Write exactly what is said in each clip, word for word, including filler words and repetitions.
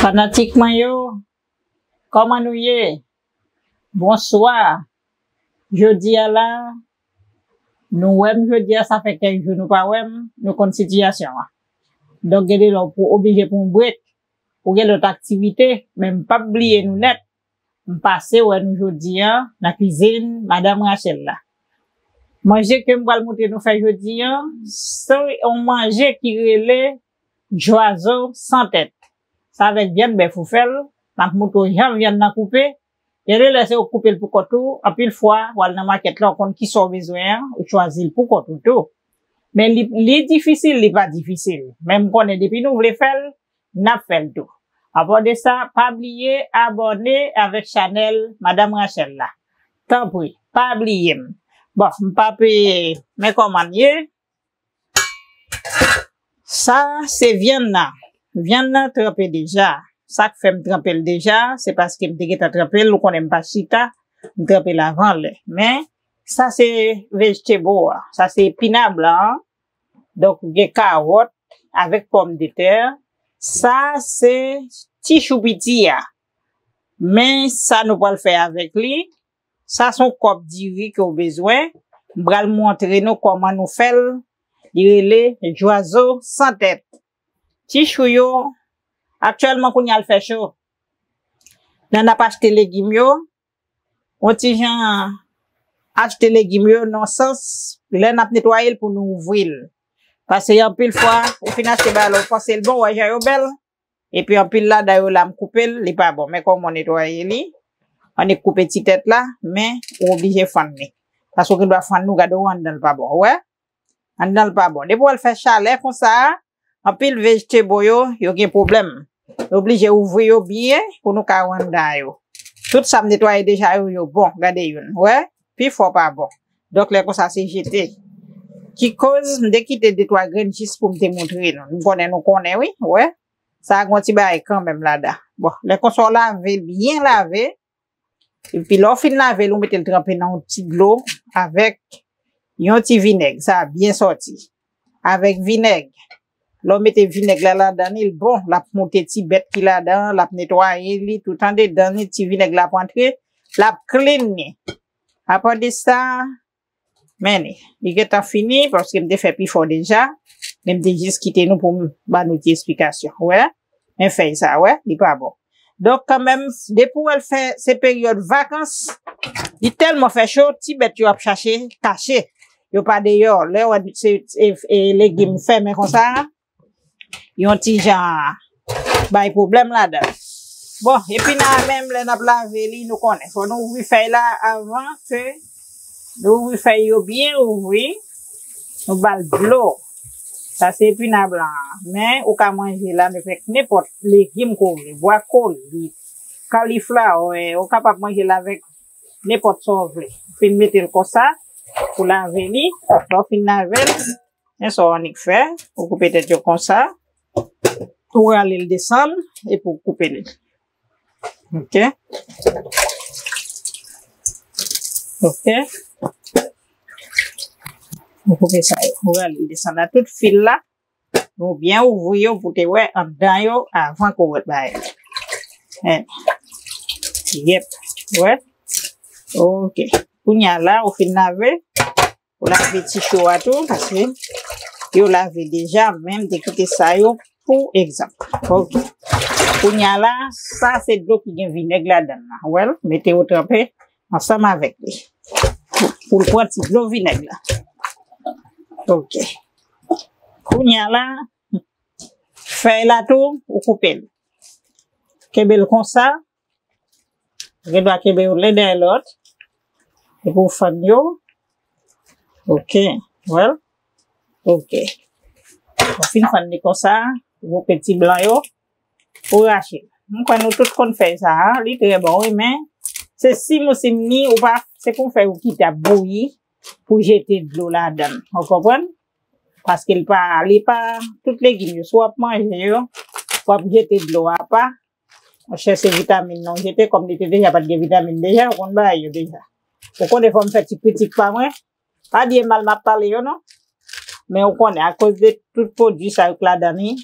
Fanatik mwen yo, kòman nou ye? Bonswa. Jodi a la, nou wè m jodi a, sa fè kèk jou nou pa wè m, nou konn sitiyasyon an. Donk, gen de lè w pou oblije pran yon brek, ou gen lòt aktivite, men m p ap bliye nou nèt. M pase wè nou jodi a nan kwizin Madanm Rachel la. Manje ke m pral montre nou fè jodi a, se yon manje ki rele jwazo san tèt. Sa avèk vyann bèf ou fè l, m ap montre w jan vyann nan koupe. Gen de lè se ou koupe l pou kont ou, anpil fwa, w al nan makèt la, ou konn kisa w bezwen an, ou chwazi l pou kont ou tou. Men li, li difisil, li pa difisil. Men m konnen depi nou vle fè l, n ap fè l tou. Apa de sa, pa bliye abòne avèk chanèl Madanm Rachel la. Tanpri, pa bliye m. Bon, m pa peye, men kòman l ye. Sa, se vyann nan. Vyann nan tranpe deja. Sa k fè m tranpe l deja, se paske m te gentan tranpe l, ou konnen m pa chita, m tranpe l avan lè. Men, sa se vegetable an. Sa se epina blan an. Donk, gen kawòt avèk pòmdetè. Sa se ti chou piti a. Men, sa nou pral fè avèk li, sa se yon kòb diri ke w bezwen. M pral montre nou kòman nou fè l. Li rele jwazo san tèt. Ti chou yo, aktyèlman kounye a l fè cho. Lè n ap achte legim yo, yon ti jan achte legim yo nan sans, lè n ap netwaye l pou nou ouvri l. Paske anpil fwa, ou fin achte bagay la, ou panse l bon, ou wè jan yo bèl. Epi anpil ladan yo la m koupe l, li pa bon. Men kòman w netwaye li, annik koupe ti tèt la, men ou oblije fann li. Paske ou gen dwa fann li, ou gade w anndan l pa bon. Ou wè? Anndan l pa bon. Depi w al fè chalè konsa a, anpil vegetable yo, yo gen pwoblèm. Yo oblije ouvri yo byen pou nou ka wè anndan yo. Tout sa m netwaye deja yo, yo bon. Gade youn. Ou wè? Pifò pa bon. Donk, lè konsa, se jete. Ki koz m te kite de twa grenn jis pou m te montre nou. M konnen nou konnen, wi. Ou wè? Sa a gen yon ti bagay kanmenm ladan. Bon, lè konsa w lave l, byen lave. Epi lè w fin lave l, ou mete l tranpe nan yon ti dlo avèk yon ti vinèg. Sa a byen sòti. Avèk vinèg. Lè w mete vinèg la ladan li, l bon. L ap moute ti bèt ki ladan, l ap netwaye li tout andedan li, ti vinèg la ap antre, l ap clean li. Apa de sa, men li, li gentan fini, paske m te fè pifò deja, men m te jis kite nou pou m ba nou ti esplikasyon. Ou wè? Men fèy sa, wè, li pa bon. Donk, kanmenm, depi w wè l fè, se peryòd vakans, li tèlman fè cho, ti bèt yo ap chache kache. Yo pa deyò. Lè w wè se, se, e, legim fèmen konsa, yon ti jan bay pwoblèm ladan. Bon, epina a menm, lè n ap lave li, nou konnen. Fò nou ouvri fèy la avan ke nou ouvri fèy yo byen ouvri. Nou ba l dlo. Sa se epina blan an. Men, ou ka manje l avèk nenpòt legim ke w vle. Bwakoli, kaliflawè, ou kapab manje l avèk nenpòt sa w vle. Ou fin mete l konsa, pou lave li. Lè w fin lave l, men sa w annik fè, ou koupe tèt yo konsa, ou rale l desann, epi ou koupe li. Ok? Ok? Ou koupe sa yo, ou rale l desann la. Tout fil la, ou byen ouvri yo pou te wè anndan yo avan ke w wè bagay la. Yep. Wè? Ok. Kounye a la, ou fin lave. Ou lave ti cho a tou, paske yo lave deja, men m te kite sa yo pou egzanp. Ok. Kounye a la, sa se dlo ki gen vinèg ladan l la. Ou wè l? Mete yo tranpe ansanm avèk li. Pou, pou l pran ti dlo vinèg la. Ok. Kounye a la, fèy la tou, ou koupe l. Kenbe l konsa. Ou gen dwa kenbe youn len dèyè lòt. Epi w fann yo. Ok. Well. Ok. Ou fin fann li konsa. Ou koupe ti blan yo. Ou rache l. M kwè nou tout konn fè sa a. Li trè bon, wi, men se sim ou sim ni, ou pa, se pou fè yon ti tap bouyi pou jete dlo ladan l. Ou konprann? Paske li pa, li pa, tout legim yo, si w ap manje yo, w ap jete dlo a apa. Monchè, se vitamin nan w jete, kòm li te deja pa t gen vitamin deja, ou konn bagay yo deja. Ou konnen fò m fè ti kritik pa mwen. Pa di e mal m ap pale yo non. Men ou konnen, akoz de tout pwodui sa yo k ladan li,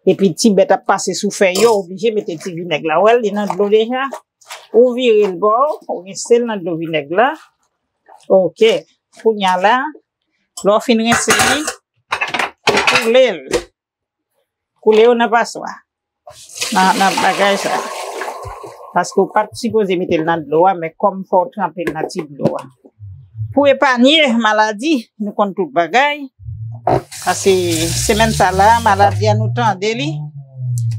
Epi ti bèt ap pase sou fèy yo, oblije mete ti vinèg la. Ou wè l, li nan dlo deja. Ou vire l bò, ou rinse l nan dlo vinèg la. Ok. Kounye a la, lè w fin rinse li, ou koule l. Koule yo nan paswa. Nan, nan bagay sa. Paske w pa t sipoze mete l nan dlo a, men kòm fò w tranpe l nan ti dlo a. Pou epanye maladi, nou konn tout bagay. Paske semèn sa la, maladi a nou tande li.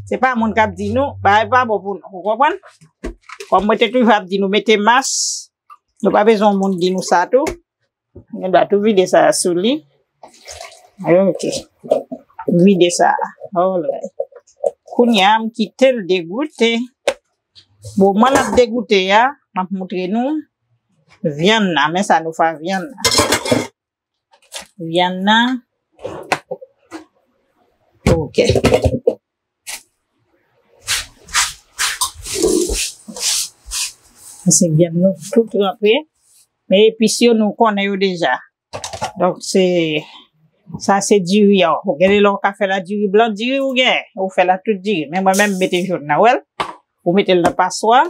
Se pa moun k ap di nou, bagay pa bon pou nou. Ou konprann? Kòm mwen te toujou ap di nou, mete mas. Nou pa bezwen moun di nou sa tou. Gen dwa tou vide sa a sou li. Ok. Vide sa a. Alright. Kounye a, m kite l degoute. Moman l ap degoute a, m ap montre nou vyann nan. Men sa nou fè vyann nan. Vyann nan. Ok. Se vyann nou tou tranpe. Men epis yo nou konnen yo deja. Donk se, sa se diri a. Ou gen lè w ka fè l a diri blan, diri ou gen. Ou fè l a tout diri. Men mwen menm m mete jòn nan, ou wè l. Ou mete l nan paswa.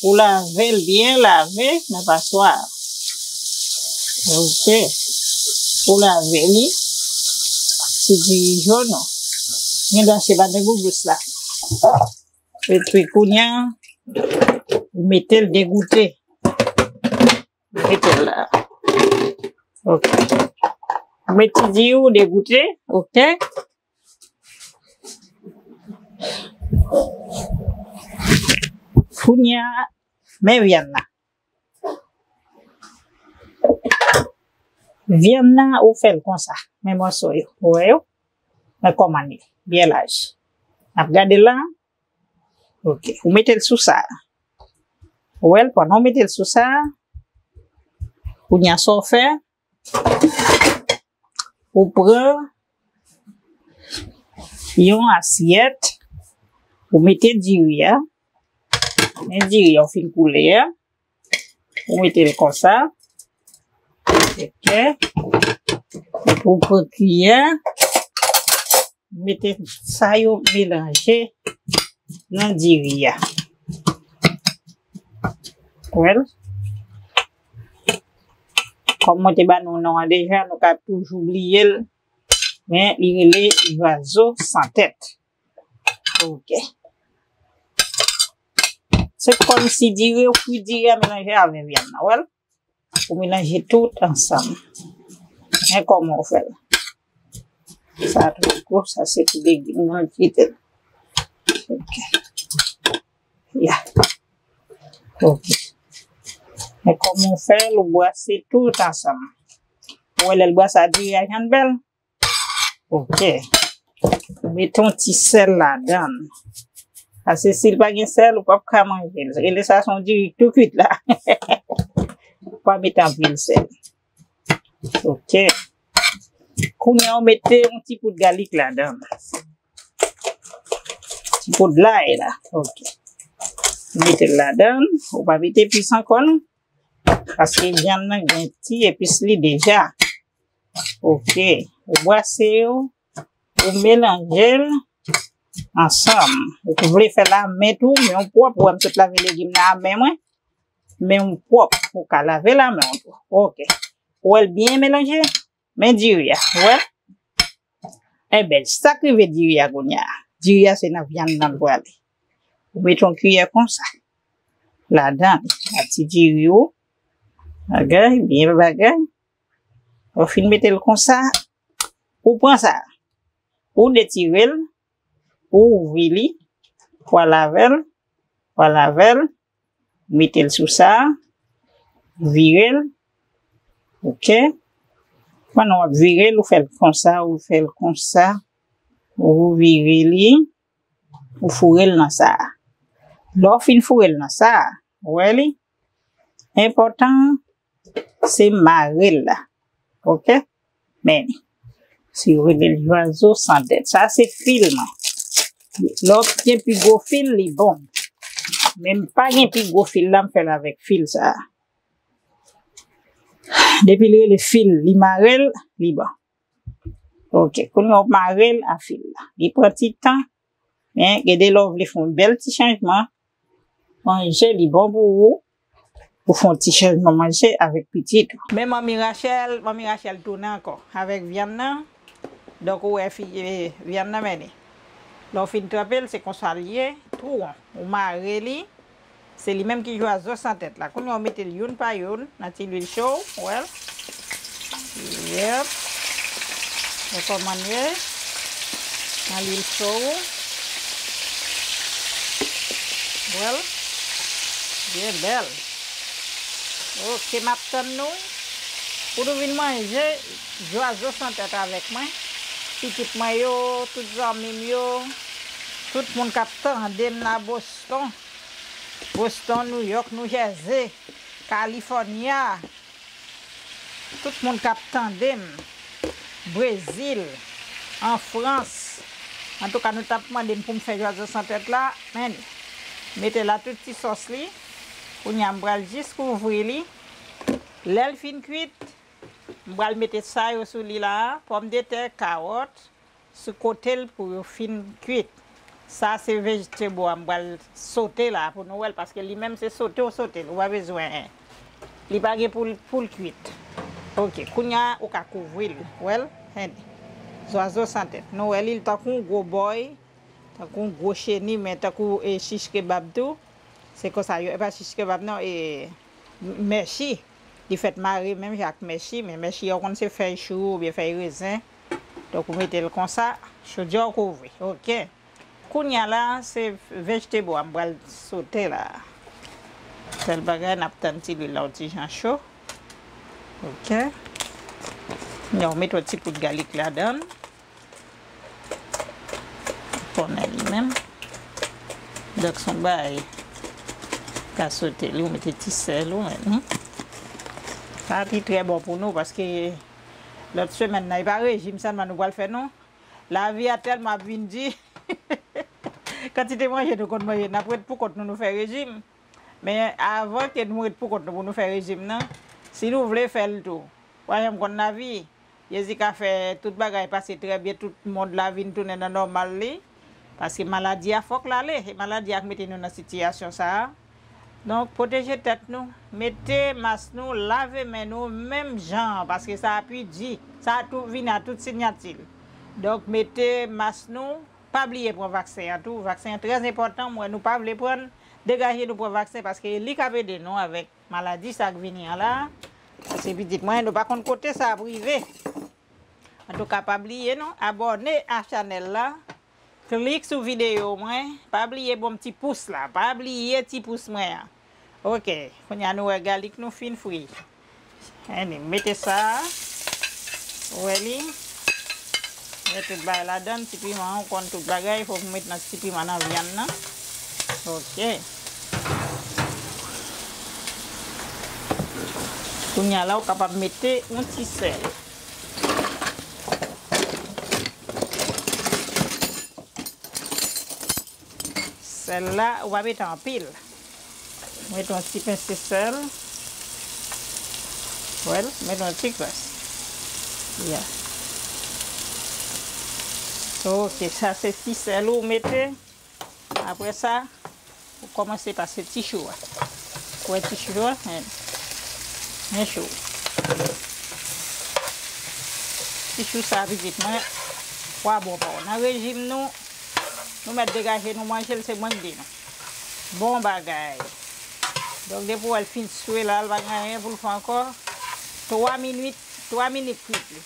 Ou lave l byen lave nan paswa. Ok. Ou lave li. Se diri jòn ou. Gen dwa se pa de gougous la. Epi kounye a, ou mete l degoute. Mete l la. Ok. Ou mete diri ou degoute, ok. Kounye a, men vyann nan. Vyann nan, ou fè l konsa. Men mòso yo. Ou wè yo? Men kòman li ye. Byen laj. N ap gade l la. Ok. Ou mete l sou sa. Ou wè l, pandan w mete l sou sa, kounye a sa w fè, ou pran yon asyèt, ou mete diri a, men diri a w fin koule a, ou mete l konsa, ok, epi w pran kiyè, mete sa yo melanje nan diri a. Wè l? Kòm mwen te ba nou non an deja, nou ka toujou bliye l. Men li rele zwazo san tèt. Ok. Se kòmsi diri, ou fri diri a melanje avè vyann nan, wè l? Ou melanje tout ansanm. Men kòman w fè l. Sa twò gwo, sa se ti legim nan, kite l. Ok. Ya. Ok. Men kòman w fè l, ou bwase tout ansanm. Ou wè lè l bwase a diri a jan l bèl? Ok. Mete yon ti sèl ladan l. Paske si l pa gen sèl, ou p ap ka manje l. Rele sa se yon diri tou kwit la. Ou pa mete anpil sèl. Ok. Kounye a, ou mete yon ti poud galik ladan l. Ti poud lay la. Ok. Mete l ladan l. Ou pa mete plis ankò non. Paske vyann nan gen ti epis li deja. Ok. Ou bwase yo. Ou melanje l ansanm. Ou vle fè l a men tou, men w pwòp. Ou wè m sot lave legim nan a men mwen. Men w pwòp. Ou ka lave l a men w tou. Ok. Ou wè l byen melanje. Men diri a, ou wè? Enben, sa k rive diri a kounye a? Diri a se nan vyann nan l prale. Ou mete yon kiyè konsa. Ladan l, ak ti diri ou. Bagay, byen bagay. Ou fin mete l konsa. Ou pran sa. Ou detire l. Ou ouvri li, ou al avè l, ou al avè l, mete l sou sa, vire l, ok. Pandan w ap vire l, ou fè l konsa, ou fè l konsa, ou vire li, ou foure l nan sa. Lè w fin foure l nan sa, ou wè li, enpòtan se mare l la. Ok? Men li. Si yo rele l zwazo san tèt. Sa se fil mwen. Lè w gen pi gwo fil, li bon. Men m pa gen pi gwo fil la, m fè l avèk fil sa. Depi l rele fil, li mare l, li bon. Ok, kounye a w mare l a fil la. Li pran ti tan, men gen de lè w vle fè yon bèl ti chanjman. Manje, li bon pou ou. Ou fè yon ti chanjman manje avèk pitit ou. Men manmi Rachel, manmi Rachel tounen ankò avèk vyann nan. Donk, ou wè fi, eh, vyann nan mennen. Lè w fin tranpe l, se konsa l ye, tou won. Ou mare li, se li menm ki jwazo san tèt la. Kounye a, w mete l youn pa youn nan ti lwil cho, ou wè l. Yep. Wè kòman l ye. Nan lwil cho. Ou wè l. Byen bèl. Ok, m ap tann nou. Pou nou vin manje jwazo san tèt avèk mwen. Pitit mwen yo, tout zanmi m yo, tout moun k ap tande m nan Boston. Boston, New York, New Jersey, California. Tout moun k ap tande m, Brezil, an Frans. Antouka, nou t ap mande m pou m fè jwazo san tèt la, men mete la tout ti sòs li. Kounye a, m pral jis kouvri li. Lè l fin kuit, m pral mete sa yo sou li la a, pòmdetè, kawòt, sou kote l pou yo fin kuit. Sa se vegetable a m pral sote la pou nou wè l, paske li menm se sote w sote l, ou pa bezwen, li pa gen pou l, pou l kuit. Ok, kounye a ou ka kouvri l, ou wè l, tande. Zwazo san tèt. Nou wè li, li tankou yon gwo bòy, tankou yon gwo cheni, men tankou, e, chich kebab tou. Se konsa yo, e pa chich kebab non, e, mèchi. Li fèt mare menm jan ak mèchi, men mèchi a w konn se fèy chou oubyen fèy rezen. Donk, ou mete l konsa, chodyè w kouvri. Ok. Kounye a la, se vegetable a m pral sote la. Sèl bagay, n ap tann ti lwil la yon ti jan cho. Ok. Kounye a, w mete yon ti poud galik ladan l. Konnen li menm. Donk, se yon bagay ka sote li, ou mete ti sèl ou menm. Sa pi trè bon pou nou, paske lòt semèn nan, e pa rejim sèlman nou pral fè, non. Lavi a tèlman ap vin di. Kantite manje nou konn manje, n ap ret poukont nou, nou fè rejim. Men avan ke nou ret poukont nou pou nou fè rejim nan, si nou vle fè l tou, w pa janm konn lavi. Jezi ka fè tout bagay pase trè byen, tout mond la vin tounen nan nòmal li. Paske maladi a fòk l ale. E maladi a k mete nou nan sitiyasyon sa a. Donk, pwoteje tèt nou. Mete mas nou, lave men nou menm jan an, paske sa a pi di. Sa a tou vini a tout sinyati l. Donk, mete mas nou, pa bliye pran vaksen an tou. Vaksen an trè enpòtan, m wè nou pa vle pran l. Degaje nou pran vaksen, paske li k ap ede nou avèk maladi sa k vini an la. Paske pitit mwen, nou pa konn kote sa ap rive. Antouka, pa bliye non, abòne a chanèl la. Klik sou videyo mwen. Pa bliye bon ti pous la. Pa bliye ti pous mwen an. Ok, kounye a nou wè galik nou fin fri. Anyway, mete sa. Ou wè li. Mete tout bagay ladan, ti piman, ou konn tout bagay, fòk ou met nan ti piman nan vyann nan. Ok. Kounye a la, ou kapab mete yon ti sèl. Sèl la, ou pa mete anpil. Mete yon ti pense sèl. Wè l, mete yon ti gras. Ya. Ok, sa se ti sèl ou mete. Apre sa, ou kòmanse pase ti chou a. Ou wè ti chou a? Men, men chou. Ti chou sa, pitit mwen, pwa bon pa w. Nan rejim nou, nou mèt degaje nou manje l, se mwen k di nou. Bon bagay. Donk, depi w wè l fin swe la, l pa gen anyen pou l fè ankò. Twa minit, twa minit kwit li.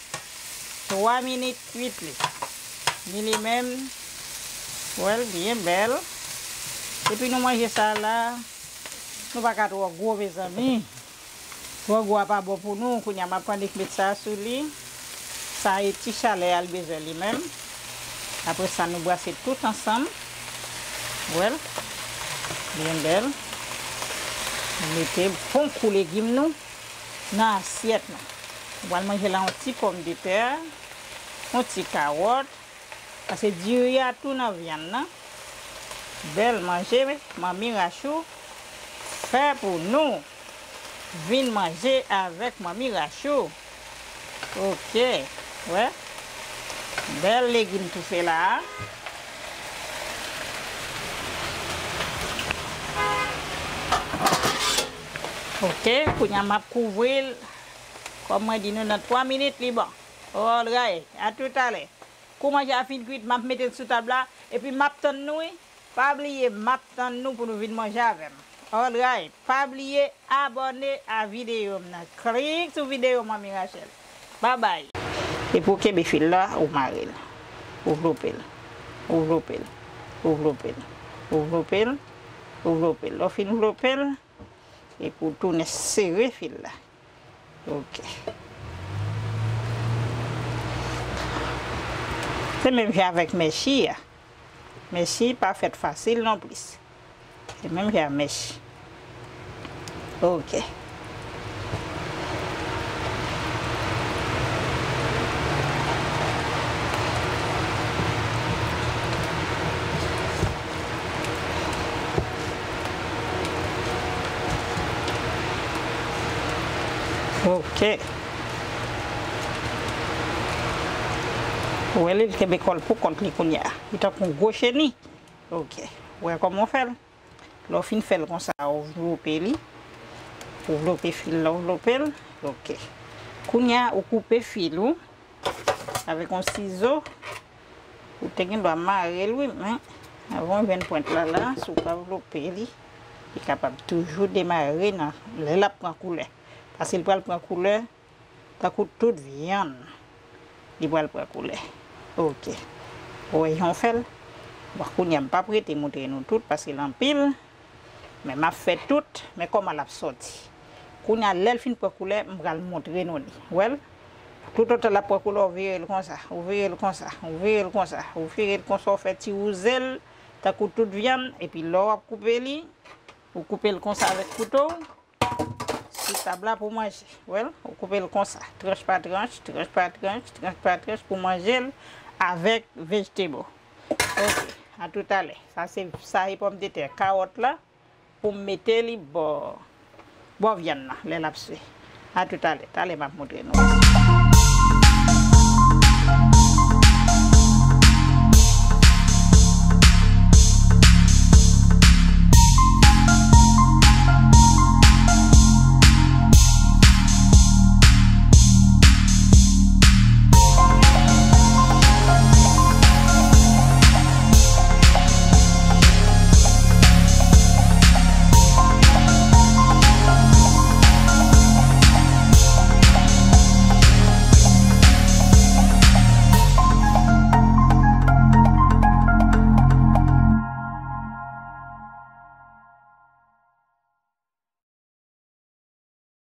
Twa minit kwit li. Ni li menm, wè l byen bèl. Epi nou manje sa la, nou pa ka twò gwo, mezanmi. Twò gwo a pa bon pou nou. Kounye a, m ap annik met sa sou li. Sa e ti chalè a l bezwen li menm. Apre sa, nou brase tout ansanm. Wè l. Byen bèl. Nou mete bon kou legim nou nan asyèt nou. Nou pral manje la yon ti pòmdetè, yon ti kawòt. Paske diri a tou nan vyann nan. Bèl manje, manmi Rachou fè pou nou. Vin manje avèk manmi Rachou. Ok, wè. Bèl legim toufe la a. Ok, kounye a m ap kouvri l. Kòm mwen di nou, nan twa minit, li bon. Alright, a toutalè. Kou manje a fin kwit, m ap mete l sou tab la, epi m ap tann nou, wi. Pa bliye, m ap tann nou pou nou vin manje avè m. Alright, pa bliye abòne a videyo m nan. Klik sou videyo Manmi Rachel. Babay. Epi w kenbe fil la, ou mare l. Ou vlope l. Ou vlope l. Ou vlope l. Ou vlope l. Ou vlope l. Lè w fin vlope l, epi w tounen sere fil la. Ok. Se menm jan avèk mèchi a. Mèchi pa fèt fasil non plis. Se menm jan mèchi. Ok. Ok. Ou wè li, li kenbe kò l pou kont li kounye a. Li tankou yon gwo cheni. Ok. Ou wè kòman w fè l? Lè w fin fè l konsa, ou vlope li. Ou vlope fil la, ou vlope l. Ok. Kounye a, ou koupe fil ou avèk yon sizo. Ou te gen dwa mare l, wi, men avan w jwenn pwent la, la, si w pa vlope li, li kapab toujou demare nan lè l ap pran koulè. Paske l pral pran koulè tankou tout vyann. Li pral pran koulè. Ok. Ou wè jan w fè l? Bon, kounye a, m p ap rete montre nou tout paske l anpil. Men m ap fè tout, men kòman l ap sòti. Kounye a, lè l fin pran koulè, m pral montre nou li. Wè l? Toutotan l ap pran koulè, ou vire l konsa, ou vire l konsa, ou vire l konsa, ou vire l konsa, ou fè ti wouze l, tankou tout vyann, epi lè w ap koupe li, ou koupe l konsa avèk kouto w, sou tab la pou manje. Wè l? Ou koupe l konsa, tranch pa tranch, tranch pa tranch, tranch pa tranch pou manje l avèk vegetable. Ok, a toutalè. Sa se, sa e pòmdetè, kawòt la, pou m mete li bò, bò vyann nan, lè l ap swe. A toutalè, talè m ap montre nou.